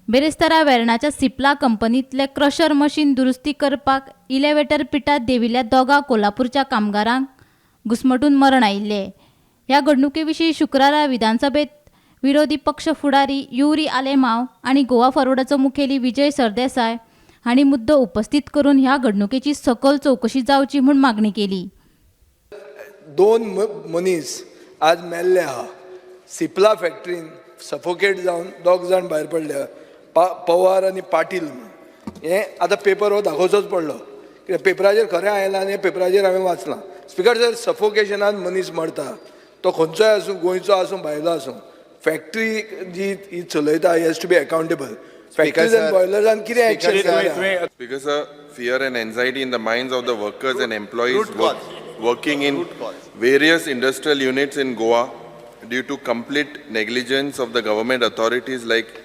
बेरेस्तारा वेर्णाच्या Cipla कंपनीतले crusher machine दुरुस्ती करपाक elevator पिटात देंविल्ल्या दोगा कोल्हापूरच्या कामगारांक घुस्मटून मरण आयिल्लें. ह्या घडणुके विशीं शुक्रारा विधानसभेत विरोधी पक्ष फुडारी युरी आलेमाव आनी गोवा फॉरवर्डाचो मुखेली विजय सरदेसाय हांणी मुद्दो उपस्थीत करून ह्या घडणुकेची सखोल चवकशी जावची म्हूण मागणी केली. दोन मनीस आज मेल्ले आहा. सिपला फॅक्टरीन सफोकेट जावन दोग जाण भायर पडले, पवार आनी पाटील म्हणून. हें आतां पेपर हो दाखोवचोच पडलो कित्याक पेपराचेर खरें आयलां आनी पेपराचेर हांवें वाचलां. स्पिकर सर, सफोकेशनान मनीस मरता, तो खंयचोय आसूं, गोंयचो आसूं, भायलो आसूं. फॅक्टरी जी ही चलयता has to be accountable. Factories and बॉयलर्सान कितें एक्शन घेतलें? Because fear and anxiety in the minds of the workers and employees Root cause. Working in Root cause. Various industrial units in Goa due to complete negligence of the government authorities like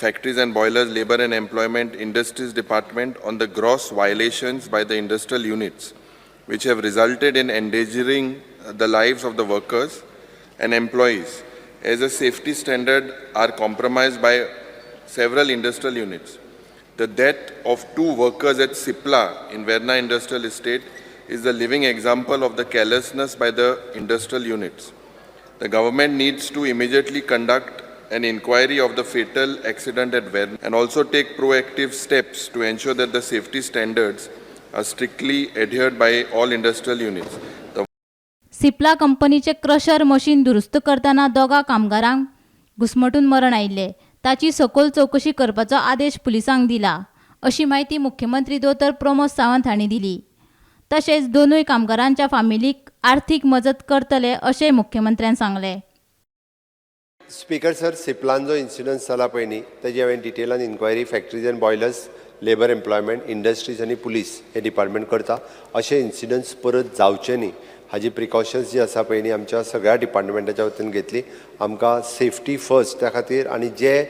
Factories and Boilers, Labor and Employment, Industries Department on the gross violations by the industrial units, which have resulted in endangering the lives of the workers and employees as a safety standard are compromised by several industrial units. The death of two workers at Sipla in Verna Industrial Estate is a living example of the carelessness by the industrial units. The government needs to immediately conduct an inquiry of the fatal accident at Verna and also take proactive steps to ensure that the safety standards are strictly adhered by all industrial units. The Cipla कंपनीचे crusher machine दुरुस्त करतना दोगा कामगारांक घुस्मटून मरण आयिल्लें. ताची सखोल चवकशी करपाचो आदेश पुलिसांक दिला, अशी म्हायती मुख्यमंत्री दोतोर प्रमोद सावंत हांणी दिली. तशेंच दोनूय कामगारांच्या फामिलीक आर्थीक मजत करतले, अशेंय मुख्यमंत्र्यान सांगलें. स्पीकर सर, सिप्लान जो इन्सिडंट जाला पळय न्ही, तेजी हांवें डिटेलान inquiry Factories and Boilers, Labour Employment, Industries आनी पुलीस हे डिपार्टमेंट करता. अशे इन्सिडंट्स परत जावचे न्ही हाजी प्रिकॉशन्स जी आसा पळय न्ही, आमच्या सगळ्या डिपार्टमेंटाच्या वतीन घेतली. आमकां सेफ्टी फर्स्ट, त्या खातीर. आनी जे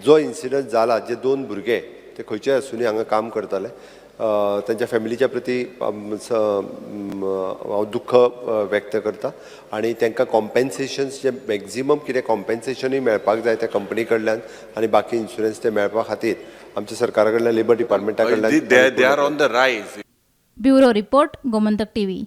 जो इन्सिडंट जाला, जे दोन भुरगे ते खंयचे आसुनी हांगा काम करताले, तांच्या फॅमिलीच्या प्रती हांव दुख्ख व्यक्त करता आनी तांकां कॉम्पेन्सेशन्स जे मॅक्झिमम कितें कॉम्पेन्सेशनूय मेळपाक जाय त्या कंपनी कडल्यान आनी बाकी इन्शुरन्स ते मेळपा खातीर आमच्या सरकारा कडल्यान, लेबर डिपार्टमेंटा कडल्यान. They are on the rise. Bureau report, Gomantak TV.